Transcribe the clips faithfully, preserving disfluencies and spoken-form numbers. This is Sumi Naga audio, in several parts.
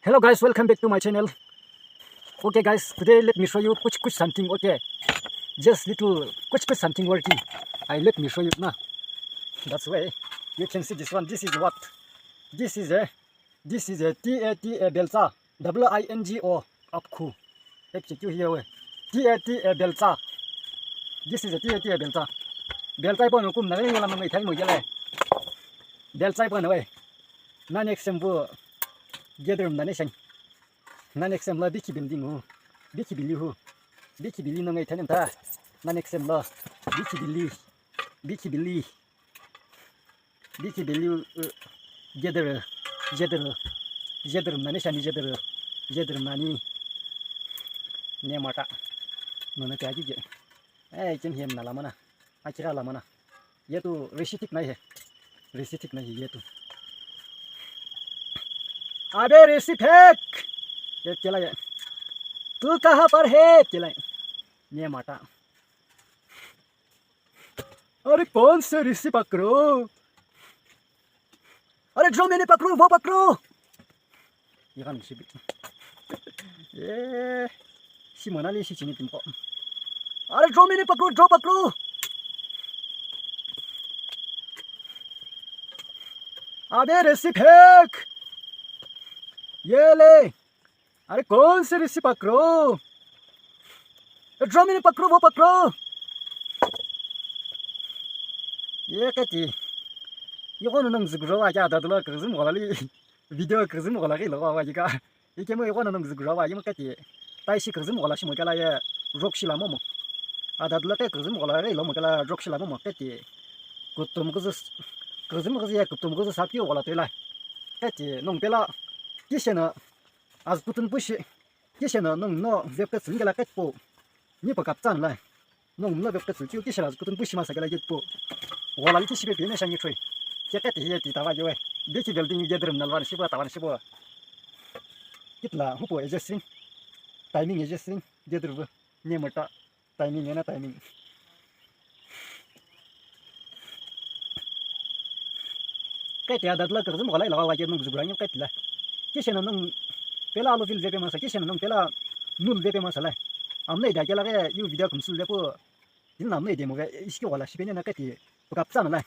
Hello guys, welcome back to my channel. Okay guys, today let me show you kuch kuch something, okay? Just little kuch kuch something working. I let me show you na. That's why you can see this one. This is what? This is a, this is a T A T A beltsa. W I N G O, apkhu. Apkhu here we. T A T A beltsa. This is a T A T A beltsa. Beltsa ipo no kum na ngi la mo ngai thai mo gele. Beltsa ipo no we. Nani exam bu gedrum nani shang. Nani exam la biki building hu. Biki bili hu. Biki bili no ngai thai ta. Nani exam la biki bili. Biki bili. Biki bili, uh, jedere, jedere, jedere nani shani jedere, jedere nani. Ne mata. Nona kya ki ke? Eh, kem hem na lamana. Akira lamana. Ye tu rishi thik nahi hai. Rishi thik nahi ye tu. Abe rishi phek. Ye kela ye. Tu kaha par hai? Kela ye. Ne mata. अरे कौन से ऋषि पकड़ो? अरे जो मैंने पकड़ो वो पकड़ो. Ikan si bit. Eh, si mana li si chini timko. अरे जो मैंने पकड़ो, जो पकड़ो. अबे रस्सी फेंक. ये ले. अरे कौन से ऋषि पकड़ो? जो मैंने पकड़ो वो पकड़ो. Ye kati. Ye kono nang zugro wa kya dadula kazim wala li. Video kazim wala ki lo wa ka. Ye kemo ye kono nang zugro wa ye mo kati. Tai shi kazim wala shi mo kala ye. Rok shi la mo mo. Adadula ke kazim wala ri lo mo kala rok shi la mo mo kati. Kutum kazim kazim ye kutum kazim sapi wala tela. Kati nong pela. Kishena. Azkutun pushi. Kishena nong no vepke tsungela ketpo. Ni pa kaptsan la. Nong no vepke tsu kiu kishela azkutun pushi masa kela ketpo. Wala li kishipe pene shangi thui. Kekete hiye ti tawa yewe. Biki building gedrum nalwan shibo tawan shibo. Kitla hupo ejesring. Timing ejesring. Gedrubu. Ni mota. Timing ena timing. Kati adadula kazim wala ila wa kenu zugura ngi kati la. Kishena nung pela alo vil vepe masa, kishena nung pela nul vepe masa la. Amna ida kela ke yu video kumsul vepo. Din amna ide mo ve iski wala shipene na kati pukapsa na la.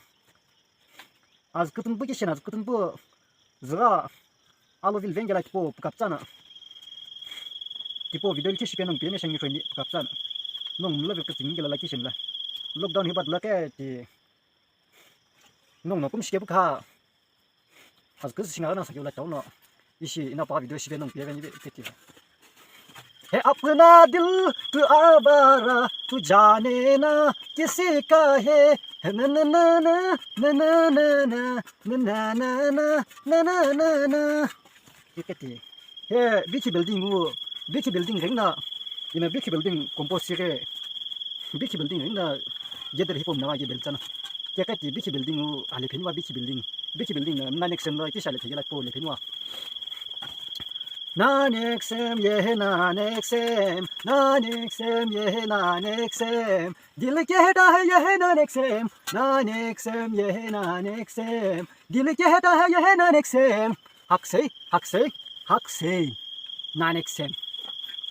Azkutun pu kishena azkutun pu zira. Alo vil vengela tipo pukaptsana. Tipo video li kishi penong pene shangi treni pukaptsana. Nong mlo vil kitsing gela la kishin la. Lockdown hibat la ke ti. Nong no kum shike bukha. Has kus shinga na sakyo la tau no. Ishi ina pa video shipe nong pene ni ke ti. है अपना दिल तू आवारा तू जाने ना किसी का है. है ना ना ना ना ना ना ना ना ना ना ना ना ना ना ना. Ikati. He biki building u biki building ring na. Ina biki building compose ke. Biki building ring na. Jeder hipom na ge bel chana. Kekati biki building u ale phenwa biki building. Biki building na na next sem lo kisa le thegela po le phenwa. ना नेक्सेम ये है ना नेक्सेम, ना नेक्सेम ये है ना नेक्सेम, दिल कहता है ये है ना नेक्सेम, ना नेक्सेम ये है ना नेक्सेम, दिल कहता है ये है ना नेक्सेम. Haksei, haksei, haksei. Na next time.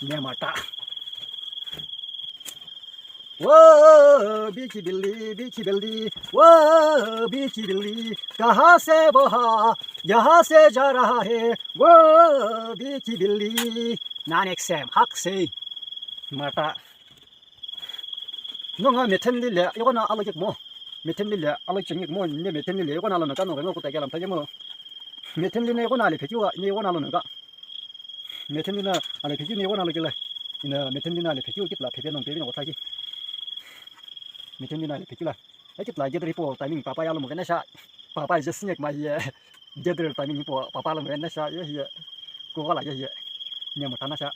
Nemata. वो बीची बिल्ली, बीची बिल्ली, वो बीची बिल्ली, कहाँ से वो आ, यहाँ से जा रहा है, वो बीची बिल्ली. Na next time, haksei. Mata. Nonga methen lile, yokona alo kek mo. Methen lile, alo chengek mo, ne methen lile, yokona alo naka no rengo kuta kela mtake mo. Methen line yokona ale phekiwa, ne yokona alo naka. Methen lina ale pheki, ne yokona alo kela. Ina methen lina ale pheki, kitla phepe nong pebe no kotaki. Methen lina ale pheki la. Ekit la gedri po timing papa yalo mo kena sha. Papa je sinek ma ye. Gedri timing po papa lo mo kena sha ye ye. Ko wala ye ye. Nyamo tana sha.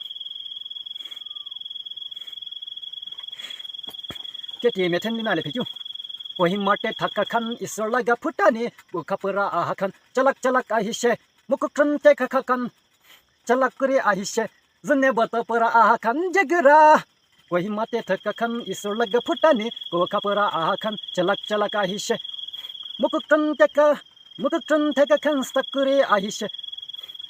Keti methen lina le phekyu. Kohima te thaka khan isor laga phutani ko khapura aha khan chalak chalak ahishe. Mukukran te khakha khan chalak kuri ahishe. Zune bata para aha khan jagira. Kohima te thaka khan isor laga phutani ko khapura aha khan chalak chalak ahishe. Mukukran teka, mukukran teka khan stakuri ahishe.